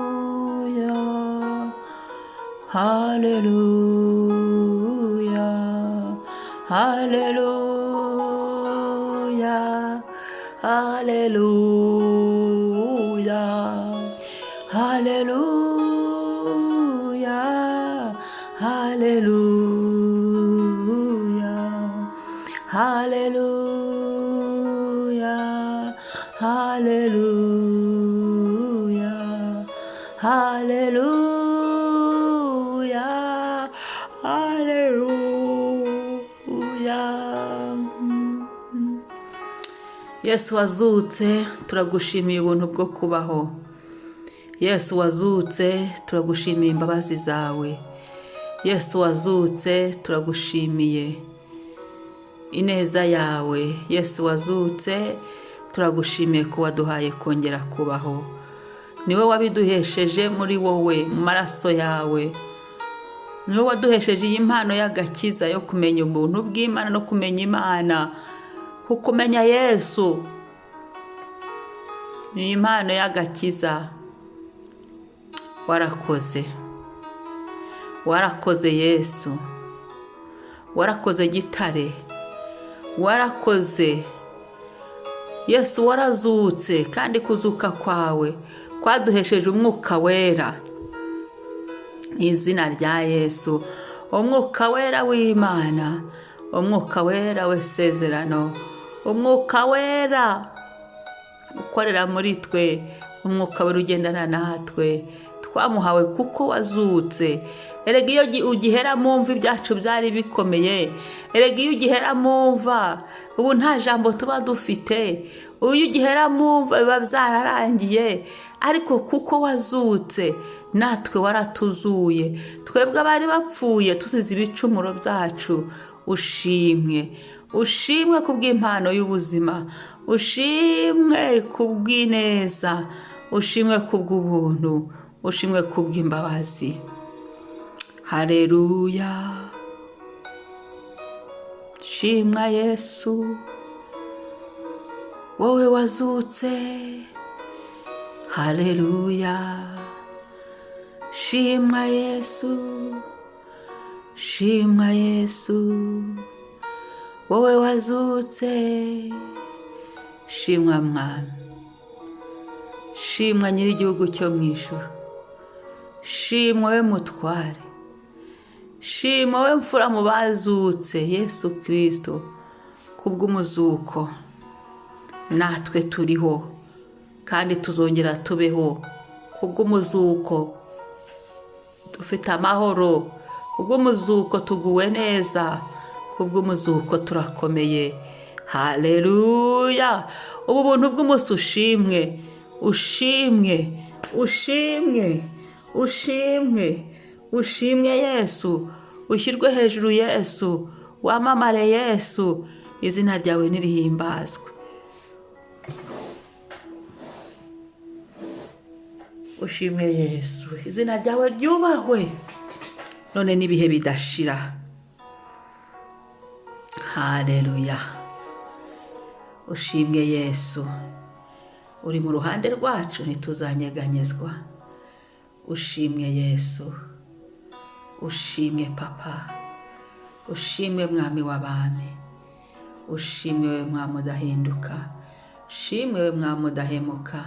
Haleluya, haleluya, haleluya, haleluya, haleluya, haleluya, haleluya, haleluya, haleluya, haleluya. Yesu wazutse, turagushimiye ubuntu bwo kubaho. Yesu wazutse, turagushimiye imbabazi zawe. Yesu wazutse, turagushimiye ineza yawe. Yesu wazutse, turagushimiye ko waduhaye kongera kubaho. Niwe wabiduhesheje muri wowe, mu maraso yawe. Niwe waduhesheje iyi mpano y'agakiza yo kumenya ubuntu bw'Imana no kumenya Imana. Kukumenya Yesu ni impano y'agakiza. Warakoze, warakoze Yesu, warakoze Gitare, warakoze Yesu, warazutse, kandi kuzuka kwawe kwaduhesheje Umwuka Wera. Mu izina rya Yesu, Umwuka Wera w'Imana, Umwuka Wera w'isezerano, Umwuka Wera ukorera muri twe, Umwuka Wera ugendana natwe, twamuhawe kuko wazutse. Erega iyo ugihera mu mva ibyacu byari bikomeye. Erega iyo ugihera mu mva ubu nta jambo tuba dufite. Iyo ugihera mu mva biba byararangiye. Ariko kuko wazutse, natwe waratuzuye, twebwe abari bapfuye tuzize ibicumuro byacu. Ushimwe, ushimwe kubw'impano y'ubuzima, ushimwe kubw'ineza, ushimwe kubw'ubuntu, ushimwe kubw'imbabazi. Hareruya, shimwa Yesu, wowe wazutse. Hareruya, shimwa Yesu, shimwa Yesu, wowe wazutse. Shimwa Mwami, shimwa Nyir'igihugu cyo mu ijuru, shimwa we Mutware, shimwa we Mfura mu bazutse, Yesu Kirisito. Kubw'umuzuko natwe turiho kandi tuzongera tubeho. Kubw'umuzuko dufite amahoro, kubw'umuzuko tuguwe neza, kubw'umuzuko turakomeye. Haleluya! Ubu buntu bw'umunsi, ushimwe, ushimwe, ushimwe, ushimwe, ushimwe Yesu, ushyirwe hejuru Yesu, wamamare Yesu, izina ryawe nirihimbazwe. Ushimwe Yesu, izina ryawe ryubahwe none n'ibihe bidashira. Haleluya! Ushimwe Yesu, uri mu ruhande rwacu, ntituzanyeganyezwa. Ushimwe Yesu, ushimwe Papa, ushimwe Mwami w'abami, ushimwe we Mwami udahinduka, ushimwe we Mwami udahemuka,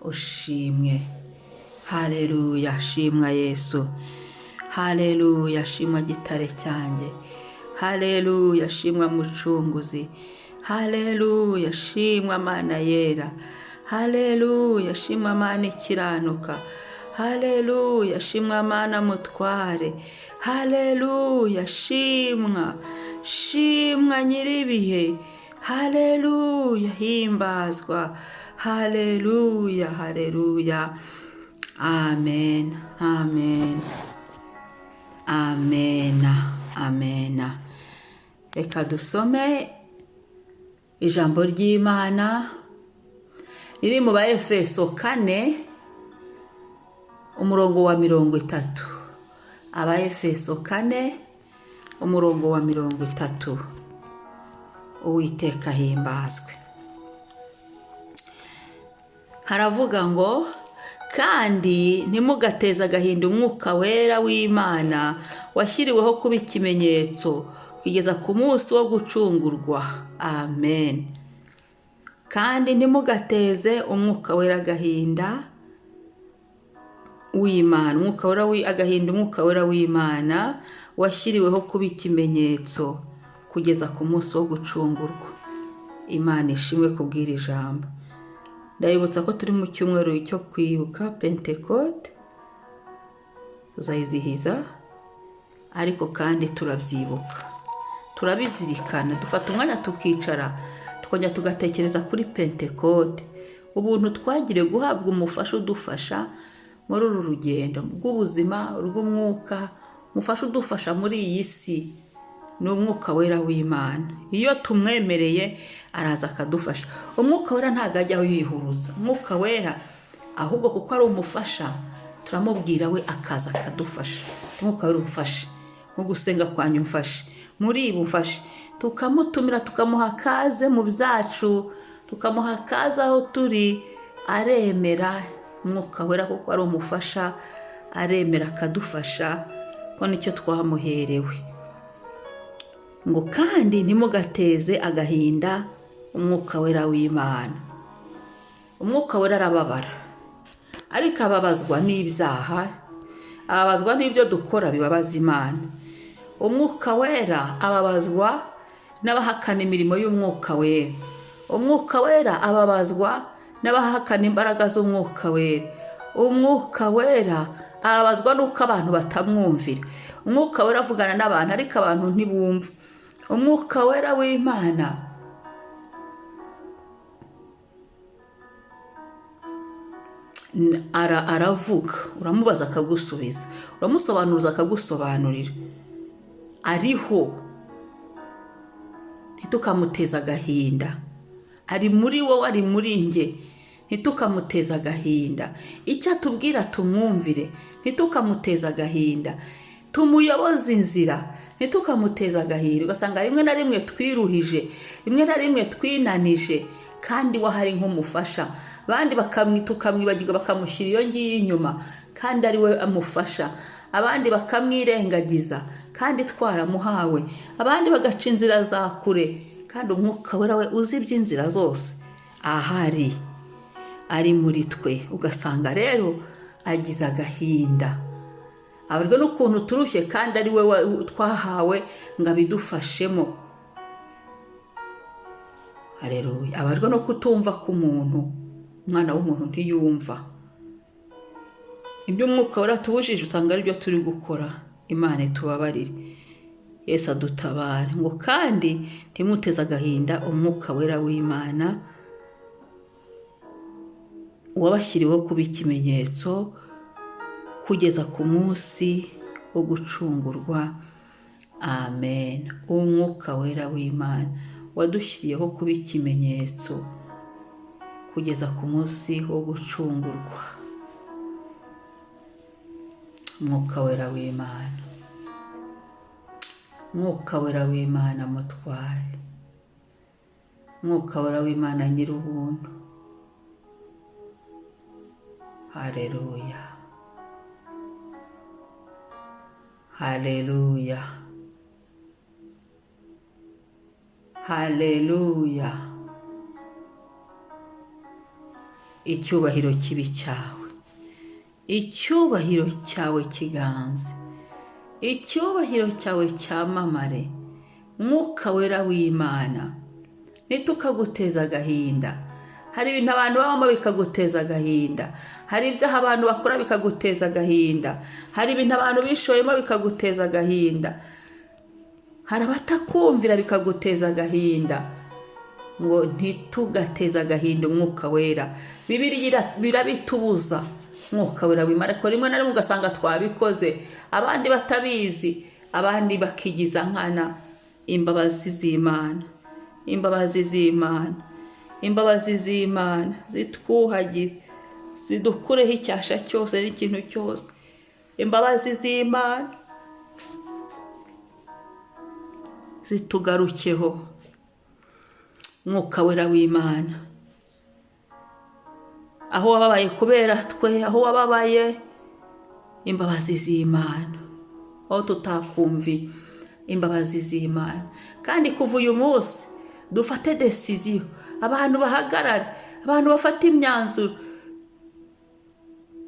ushimwe. Haleluya! Shimwa Yesu. Haleluya! Shimwa Gitare cyanjye. Haleluya! Shimwa Mucunguzi. Haleluya! Shimwa Mana yera. Haleluya! Shimwa Mana ikiranuka. Haleluya! Shimwa Mana Mutware. Haleluya! Shimwa, shimwa Nyir'ibihe. Haleluya! Himbazwa. Haleluya, haleluya! Amen, amen, amena, amena. Reka dusome ijambo ry'Imana riri mu Baefeso 4, umurongo wa 30. Abaefeso 4, umurongo wa 30. Uwiteka ahimbazwe. Haravuga ngo: "Kandi ntimugateze agahinda Umwuka Wera w'Imana, washyiriweho kuba ikimenyetso kugeza ku munsi wo gucungurwa." Amen. Kandi ntimugateze Umwuka Wera agahinda w'Imana, Umwuka Wera agahinda, Umwuka Wera w'Imana washyiriweho kuba ikimenyetso kugeza ku munsi wo gucungurwa. Imana ishimwe kubw'iri jambo. Ndabibutsa ko turi mu cyumweru cyo kwibuka Pentekote, tuzayizihiza, ariko kandi turabyibuka, turabizirikana, dufata umwanya tukicara, tukongera tugatekereza kuri Pentekote, ubuntu twagiriwe guhabwa umufasha udufasha muri uru rugendo rw'ubuzima rw'umwuka. Umufasha udufasha muri iyi si ni Umwuka Wera w'Imana. Iyo tumwemereye araza akadufasha. Umwuka Wera ntabwo ajya yihuruza. Umwuka Wera ahubwo, kuko ari umufasha, turamubwira we akaza akadufasha. "Umwuka Wera, umfashe mu gusenga kwanyu, umfashe muri ibi, umfashe." Tukamutumira, tukamuha kaze mu byacu, tukamuha kaze aho turi. Aremera Umwuka Wera kuko ari umufasha, aremera akadufasha ko nicyo twamuherewe. Ngo: "Kandi ntimugateze agahinda Umwuka Wera w'Imana." Umwuka Wera arababara, ariko ababazwa n'ibyaha, ababazwa n'ibyo dukora bibabaza Imana. Umwuka Wera ababazwa n'abahakana imirimo y'Umwuka Wera. Umwuka Wera ababazwa n'abahakana imbaraga z'Umwuka Wera. Umwuka Wera ababazwa n'uko abantu batamwumvira. Umwuka Wera avugana n'abantu, ariko abantu ntibumva. Umwuka Wera w'Imana aravuga, uramubaza akagusubiza, uramusobanuza akagusobanurira, ariho. Ntitukamuteze agahinda. Ari muri wowe, ari muri njye. Ntitukamuteze agahinda. Icyo atubwira tumwumvire. Ntitukamuteze agahinda, tumuyoboze inzira. Ntitukamuteze agahinda. Ugasanga rimwe na rimwe twiruhije, rimwe na rimwe twinanije, kandi we ahari nk'umufasha. Abandi tukamwibagirwa, bakamushyira iyo ngiyo inyuma, kandi ari we amufasha. Abandi bakamwirengagiza kandi twaramuhawe. Abandi bagaca inzira za kure, kandi Umwuka Wera we uzi iby'inzira zose ahari, ari muri twe. Ugasanga rero agize agahinda, ababazwa n'ukuntu turushye, kandi ari we twahawe ngo abidufashemo. Hareruya! Ababazwa no kutumva k'umuntu. Umwana w'umuntu ntiyumva ibyo Umwuka Wera tubujije, usanga aribyo turi gukora. Imana itubabarire, Yesu adutabare. Ngo: "Kandi ntimuteze agahinda Umwuka Wera w'Imana, wabashyiriweho kuba ikimenyetso kugeza ku munsi wo gucungurwa." Amen. Umwuka Wera w'Imana wadushyiriyeho kuba ikimenyetso kugeza ku munsi wo gucungurwa. Umwuka Wera w'Imana, Mwuka Wera w'Imana mutware, Mwuka Wera w'Imana nyir'ubuntu. Hareruya, hareruya, hareruya! Icyubahiro kibi cyawe, icyubahiro cyawe kiganze, icyubahiro cyawe cyamamare. Mwuka Wera w'Imana, ntitukaguteza agahinda. Hari ibintu abantu babamo bikaguteza agahinda, hari ibyaha abantu bakora bikaguteza agahinda, hari ibintu abantu bishoyemo bikaguteza agahinda, hari abatakumvira bikaguteza agahinda. Ngo ntitugateze agahinda Umwuka Wera. Bibiliya birabitubuza. Umwuka Wera w'Imana, ariko rimwe na rimwe ugasanga twabikoze, abandi batabizi, abandi bakigiza nkana. Imbabazi z'Imana, imbabazi z'Imana, imbabazi z'Imana zitwuhagire, zidukureho icyasha cyose n'ikintu cyose. Imbabazi z'Imana zitugarukeho. Mwuka Wera w'Imana. Aho wababaye kubera twe, aho wababaye, imbabazi z'Imana, aho tutakumvi, imbabazi z'Imana. Kandi kuva uyu munsi dufate décision, abantu bahagarare, abantu bafate imyanzuro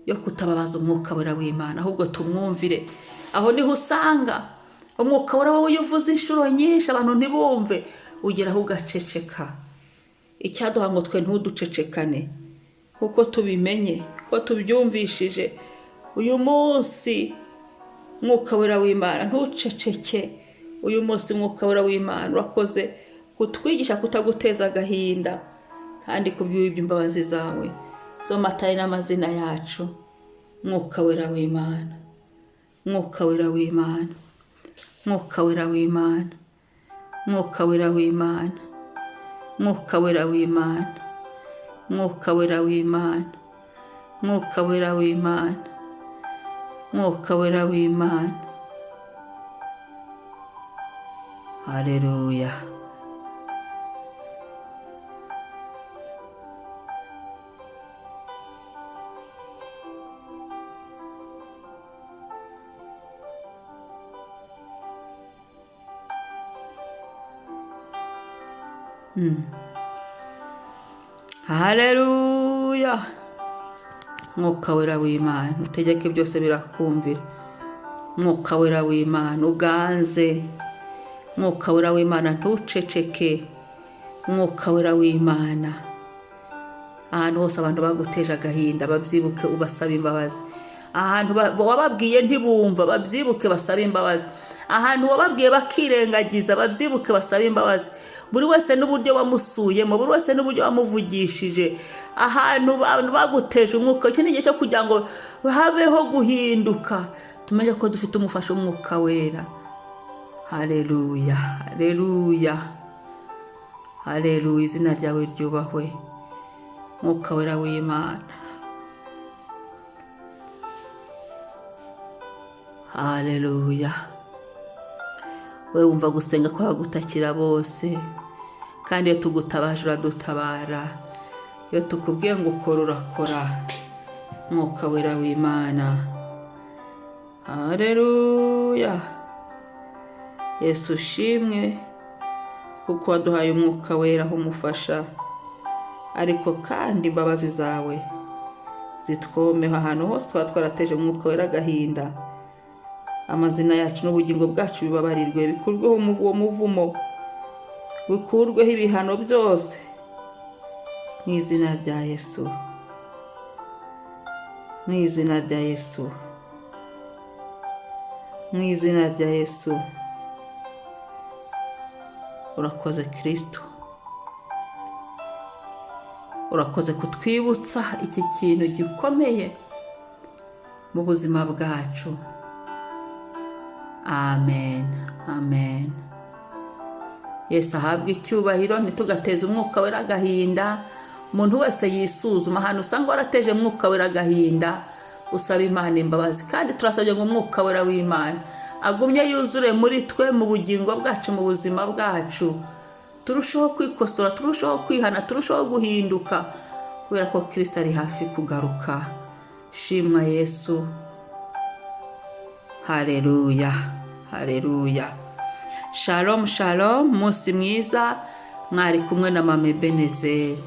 yo kutababaza Umwuka Wera w'Imana, ahubwo tumwumvire. Aho niho usanga Umwuka Wera wowe, iyo uvuze inshuro nyinshi abantu ntibumve, ugeraho ugaceceka. Icyaduha ngo twe ntuducecekane, kuko tubimenye ko tubyumvishije uyu munsi. Mwuka Wera w'Imana, ntuceceke uyu munsi. Mwuka Wera w'Imana, urakoze kutwigisha kutaguteza agahinda, kandi kubyibye imbabazi zawe zo mataye n'amazina yacu. Mwuka Wera w'Imana, Mwuka Wera w'Imana, Mwuka Wera w'Imana, Mwuka Wera w'Imana, Mwuka Wera w'Imana, Mwuka Wera w'Imana, Mwuka Wera w'Imana, Mwuka Wera w'Imana, haleluya. Haleluya. Mwuka Wera w'Imana, utegeke, byose birakumvira. Mwuka Wera w'Imana, uganze. Mwuka Wera w'Imana, ntuceceke. Mwuka Wera w'Imana, ahantu hose abantu baguteje agahinda, babyibuke ubasaba imbabazi. Ahantu wababwiye ntibumva, babyibuke basabe imbabazi. Ahantu wababwiye bakirengagiza, babyibuke basabe imbabazi. Buri wese n'uburyo wamusuyemo, buri wese n'uburyo wamuvugishije, ahantu abantu baguteje umwuka, iki ni igihe cyo kugira ngo habeho guhinduka, tumenye ko dufite umufasha, Umwuka Wera. Haleluya, haleluya, haleluya. Izina ryawe ryubahwe, Mwuka Wera w'Imana. Haleluya. We wumva gusenga kw'abagutakira bose, kandi iyo tugutabaje uradutabara. Iyo tukubwiye ngo ukora, urakora. Mwuka Wera w'Imana, haleluya. Yesu ushimwe kuko waduhaye Umwuka Wera aho umufasha. Ariko kandi imbabazi zawe zitwomeho ahantu hose twaba twarateje Umwuka Wera agahinda. Amazina yacu n'ubugingo bwacu bibabarirwe, bikurweho uwo muvumo, bikurweho ibihano byose mu izina rya Yesu, mu izina rya Yesu, mu izina rya Yesu. Urakoze Kirisito, urakoze kutwibutsa iki kintu gikomeye mu buzima bwacu. Amen, amen. Yesu ahabwe icyubahiro. Ntitugateze Umwuka Wera agahinda. Umuntu wese yisuzuma ahantu usanga warateje Umwuka Wera agahinda, usaba Imana imbabazi. Kandi turasabye ngo Umwuka Wera w'Imana agumye yuzure muri twe, mu bugingo bwacu, mu buzima bwacu, turusheho kwikosora, turusheho kwihana, turusheho guhinduka, kubera ko Kirisito ari hafi kugaruka. Shimwa Yesu. Hareruya, hareruya. Shalom, shalom, umunsi mwiza. Mwari kumwe na Mama Ebenezeri.